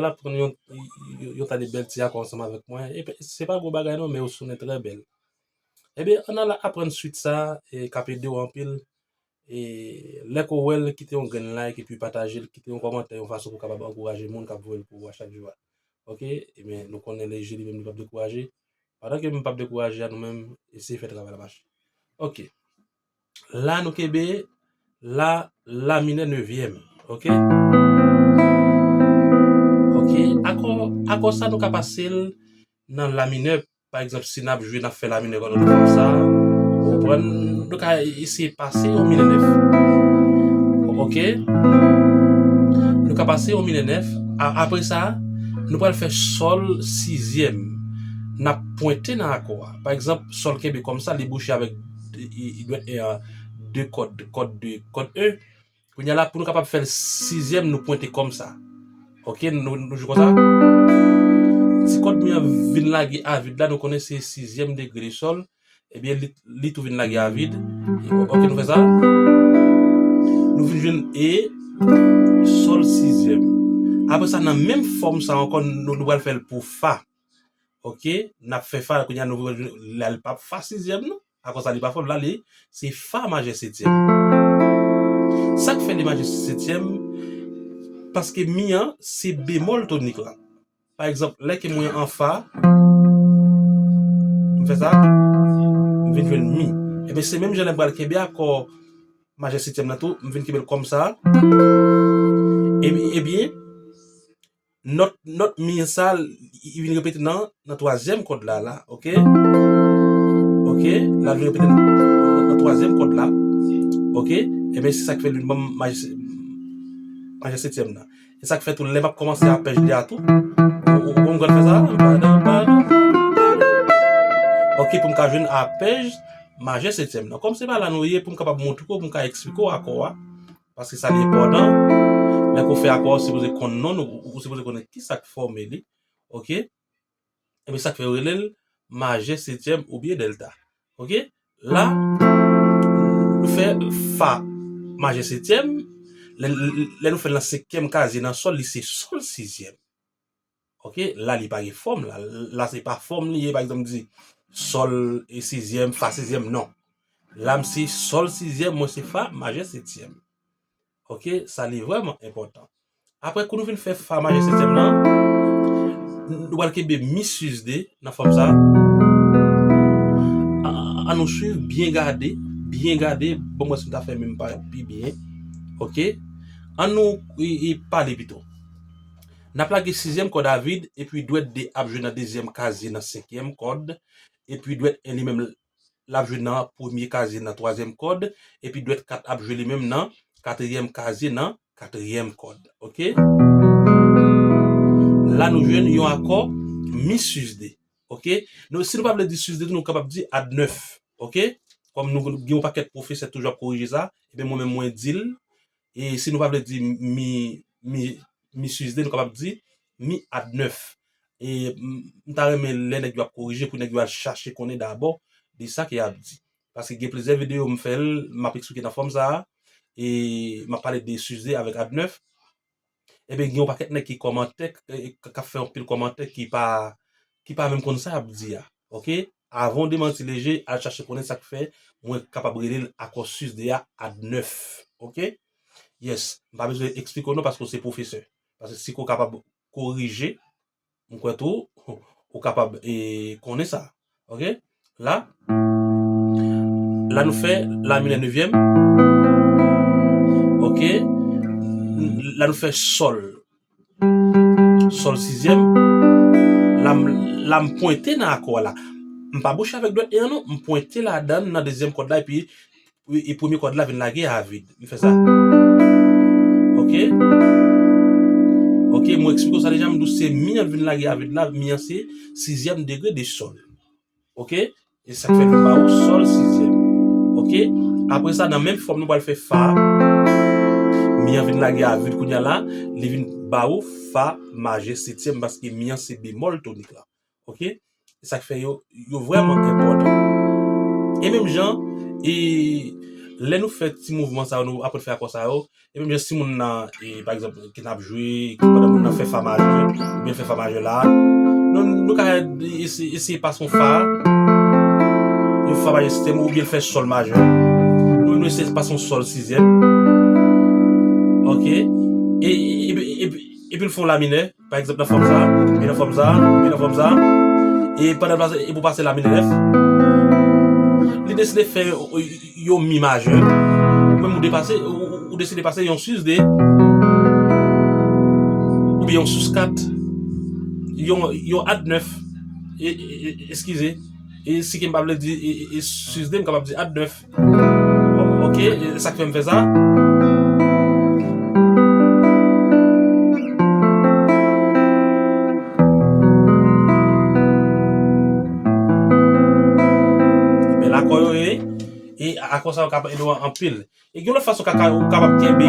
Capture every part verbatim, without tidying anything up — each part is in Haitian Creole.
aprann yon, yon, yon ta de bèl ti akò ansanm avèk mwen. E pe- se pa gwo bagay non, men yo sonnen trè bèl. Ebyen, ann al aprann swit sa, e k ap ede w anpil. E lè ke w wè l, kite yon grenn like epi pataje l, kite yon kòmantè, yon fason pou w kapab ankouraje moun k ap voye l pou ou a chak jou a. Oke? Ebyen, nou konnen leje li menm li p ap dekouraje. Pandan ke m p ap dekouraje a, nou menm, eseye fè travay la mache. Oke. La, nou kenbe la, la minè nevyèm. Oke? Oke. Akò, akò sa, nou ka pase l nan la minè. Pa egzanp, si n ap jwe, n ap fè la minè kòd nan fòm sa, ou konprann, nou ka eseye pase yon minè nèf. Oke? Nou ka pase yon minè nèf. A- apre sa, nou pral fè sòl sizyèm. N ap pwente nan akò a. Pa egzanp, sòl kenbe kòm sa, li bouche avèk, li, li dwèt e a de kòd, kòd de, kòd e. Kounye a la, pou nou kapab fè l sizyèm, nou pwente kòm sa. Oke, nou, nou jwe konsa. Ti kòd mi an vin lage a vid la, nou konnen se sizyèm degre de sòl. Ebyen, li, li tou vin lage a vid. Oke, nou fè sa. Nou vin jwenn e sòl sizyèm. Apre sa, nan menm fòm sa ankò, nou, nou pral fè l pou fa. Oke, n ap fè fa, kounye a nou la, li p ap fa sizyèm non. Akò sa li pa fòm la, li se fa majè setyèm. Sa k fè li majè setyèm? Paske mi an se bemòl tonik la. Pa egzanp, lè ke mwen an fa, m fè sa, m vin jwenn mi. Ebyen, se menm jan lè m pral kenbe akò majè setyèm nan tou, m vin kenbe l kòm sa. Ebyen, ebyen, nòt, nòt mi sa, li vin repete nan, nan twazyèm kòd la, la, oke? Oke? La vin repete nan, nan, nan twazyèm kòd la, oke? Ebyen, se sa k fè li ban m majè, majè setyèm nan. E sa k fè tou, lè m ap kòmanse apèj li a tou, ou, ou, ou konn fè sa? Oke, pou m ka jwenn apèj majè setyèm nan. Kòm se pa la nou ye, pou m kapab montre w, pou m ka eksplike w akò a, paske sa li enpòtan. Lè ke w fè akò a, ou sipoze konn non l, ou, ou sipoze konnen kisa k fòme li. Oke? Ebyen, sa k fè yo rele l majè setyèm oubyen dèlta. Oke? La, nou fè fa majè setyèm. Lè, lè, lè nou fè l nan senkyèm kazye nan sòl, li se sòl sizyèm. Oke? La, li pa gen fòm la. La, se pa fòm li ye, pa egzanp, di sòl e sizyèm, fa sizyèm, non. La, m se sòl sizyèm, mwen se fa majè setyèm. Oke? Sa, li vrèman enpòtan. Apre, kou nou fin fè fa majè setyèm nan, nou pral kenbe mi sus de nan fòm sa. A- An nou swiv, byen gade, byen gade, bon, mwen si m ta fè menm pa pi byen. Oke? An nou e, e pale pito. N ap lage sizyèm kòd a vid, epi dwèt de ap jwe nan dezyèm kazye nan senkyèm kòd, epi dwèt en li menm l ap jwe nan premye kazye nan twazyèm kòd, epi dwèt kat ap jwe li menm nan katriyèm kazye nan katriyèm kòd. Oke? La nou jwenn yon akò mi sus de. Oke? Nou, si nou pa vle di sus de tou, nou kapab di ad nèf. Oke? Kòm nou gen yon pakèt pwofesè toujou ap korije sa, ebyen mwen menm mwen di l. E si nou pa vle di mi, mi, mi sus de, nou kapab di mi ad nèf. E m, m ta renmen lè nèg yo ap korije pou nèg yo al chache konnen dabò de sa ke y ap di. Paske gen plizyè videyo m fè l, m ap eksplike nan fòm sa a, e m ap pale de sus de avèk ad nèf. Ebyen, gen yon pakèt nèg ki kòmantè, k, k, k ap fè anpil kòmantè ki pa, ki pa menm konn sa y ap di a. Oke? Avan w demanti leje, al chache konnen sa k fè mwen kapab rele l akò sus de a ad nèf. Oke? Yes. M pa bezwen eksplike w non paske w se pwofesè. Paske si ke w kapab korije, m kwè tou, ou kapab e, konnen sa. Oke? La, la nou fè la minè nevyèm. Oke? La nou fè sòl. Sòl sizyèm. La, m- la m pwente nan akò a la. M pa bouche avèk dwèt e an non, m pwente ladan nan dezyèm kòd la, epi e, e premye kòd la vin lage a vid. M fè sa. Oke? Oke, mwen eksplike w sa deja, m di w se mi an vin lage a vid la, mi an se sizyèm degre de sòl. Oke? E sa k fè l vin ba ou sòl sizyèm. Oke? Apre sa, nan menm fòm, nou pral fè fa. Mi an vin lage a vid kounye a la, li vin ba ou fa majè setyèm, paske mi an se bemòl tonik la. Oke? E sa k fè yo, yo vrèman enpòtan. E menm jan, e lè nou fè ti mouvman sa yo, nou aprann fè akò sa yo, e menm jan si moun nan, e, pa egzanp, ki n ap jwe, ki pandan moun nan fè fa majè, oubyen fè fa majè la, nou, nou ka eseye, eseye pase yon fa, yon fa majè sistèm, oubyen fè sòl majè. Nou, nou eseye pase yon sòl sizyèm. Ok? E, e, epi, epi, epi l fè yon la minè. Pa egzanp, nan fòm sa, epi nan fòm sa, epi nan fòm sa, e pandan l pase, epi w pase la minè nèf, li deside fè yon, yon mi majè, ou menm ou depase, ou, ou, ou deside pase yon sus de, oubyen yon sus kat, yon, yon ad nèf, e, e, e, eskize, e si ke m pa vle di, e, e, e sus de, m kapab di ad nèf. Ok, e sa k fè m fè sa. Bèl akò yo ye. E akò sa yo ka ede w anpil. E gen lòt fason kaka ou kapab kenbe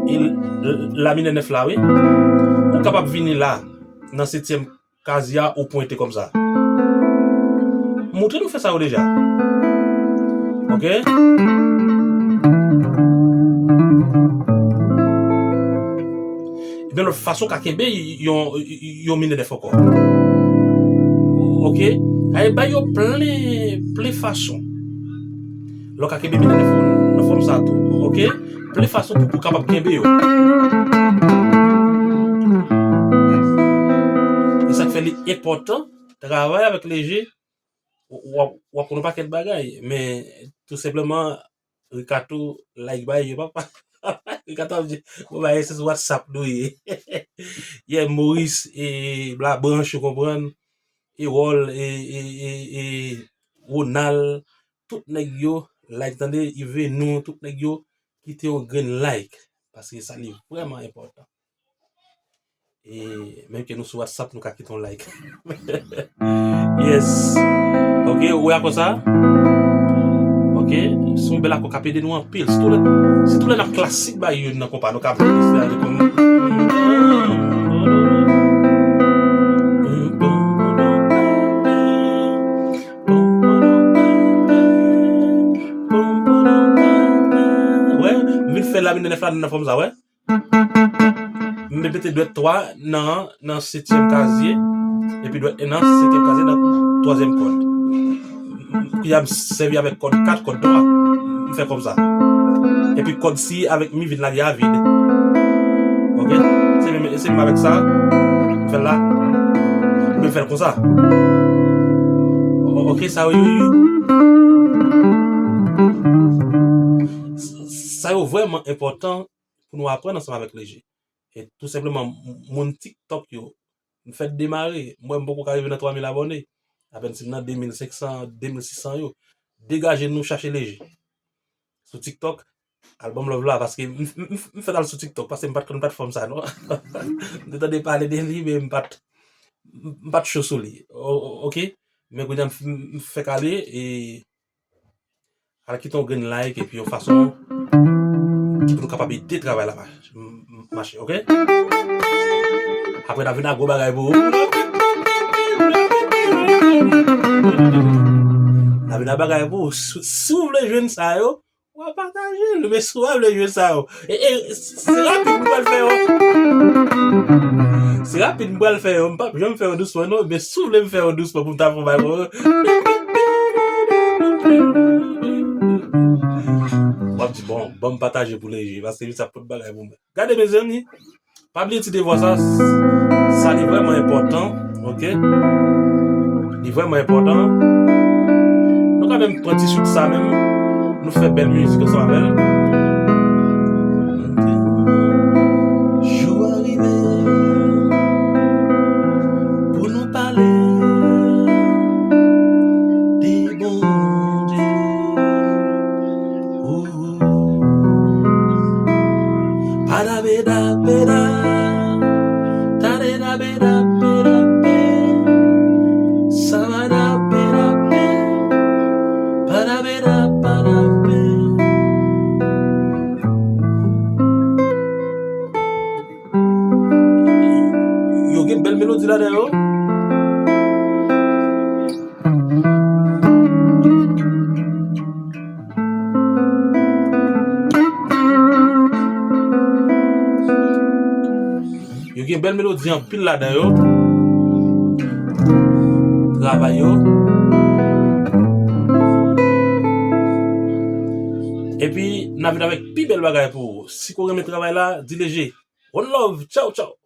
e l-, l-, la minè nèf la, wi. Ou kapab vini la, nan setyèm kazye a ou pwente kòmsa. Montre nou fè sa yo deja. Ok? Ebyen, lòt fason ka kenbe yon, yon minè nèf ankò. Ok? Ay bay yo plen, plen fason. Lè w ka kenbe minè nèf ou nan fòm sa tou. Ok? Plen fason pou, pou kapab kenbe yo. E sa k fè li enpòtan, travay avèk leje, w ap, w ap konn yon pakèt bagay, men tou senpleman, Ricardo like bay yo, papa. Ricardo ap di, bon, bagay se sou WhatsApp nou ye. Yeah, Maurice, e, Labranche, ou konprann, Erol, e, e, e, e, Ronald, tout nèg yo, like, tande, Yvenou, tout nèg yo, kite yon grenn like, paske sa li vrèman enpòtan. E menm ke nou sou WhatsApp, nou ka kite yon like. Yes. Ok, ou wè akò sa? Ok, se yon bèl akò k ap ede nou anpil. Sitou lè, sitou lè n ap klasik bay youn nan konpa, nou ka ap ale konm. Wè, m vin fè la minè nèf la nan fòm sa, wè. M mete dwèt twa nan, nan setyèm kazye, epi dwèt en nan senkyèm kazye nan twazyèm kòd. Kounye a m sèvi avèk kòd kat, kòd twa, m fè kòm sa. Epi kòd si avèk mi vin lage a vid. Ok? Se menm, se menm avèk sa, m fè l la. Mwen fè l konsa. O-, ok, sa yo, yo, yo. Sa yo vrèman enpòtan pou nou aprann ansanm avèk leje. E tou senpleman, m-, moun TikTok yo, m fèk demare, m wè m poko ka rive nan twa mil abòne. Apèn si m nan de mil senk san, de mil sis san yo. Degaje nou chache leje. Sou TikTok, al ban m love la, paske m, m, m, m fèk al sou TikTok, paske m pa t konn platfòm sa, non. M te tande pale de li, men m pa t, m, m pa t cho sou li. O-, o-, ok? Men kounye a m, m, m fèk ale, e Al kite yon grenn like epi yon fason ki pou nou kapab ede travay la mach-, m-, m-, mache, ok? Apre n a vin ak gwo bagay pou ou. N a vin ak bagay pou ou. Si, si w vle jwenn sa yo, w a pataje l. Men si w pa vle jwenn sa yo, E, e, se rapid m pral fè yo. Se rapid m pral fè yo. M p ap janm fè yo dousman, non. Men si w vle m fè yo dousman pou m ta fè yon bagay pou yo. W ap di, bon, ban m pataje pou leje, paske li sa pot bagay pou mwen. Gade, mezanmi. Pa bliye ti devwa sa, sa li vrèman enpòtan, ok? Li vrèman enpòtan. Nou ka menm pran ti chit sa menm, nou fè bèl mizik ansanm avè l. Jou a rive pou nou pale de Bondye. Ooh. Padabedabeda, tadedabedabedabé, sabadabedabé, padabedabadabé. Yo gen bèl melodi ladan yo. Gen bèl melodi anpil ladan yo. Travay yo. Epi, n a vin avèk pi bèl bagay pou ou. Si w renmen travay la, di leje. One love, tchaw, tchaw.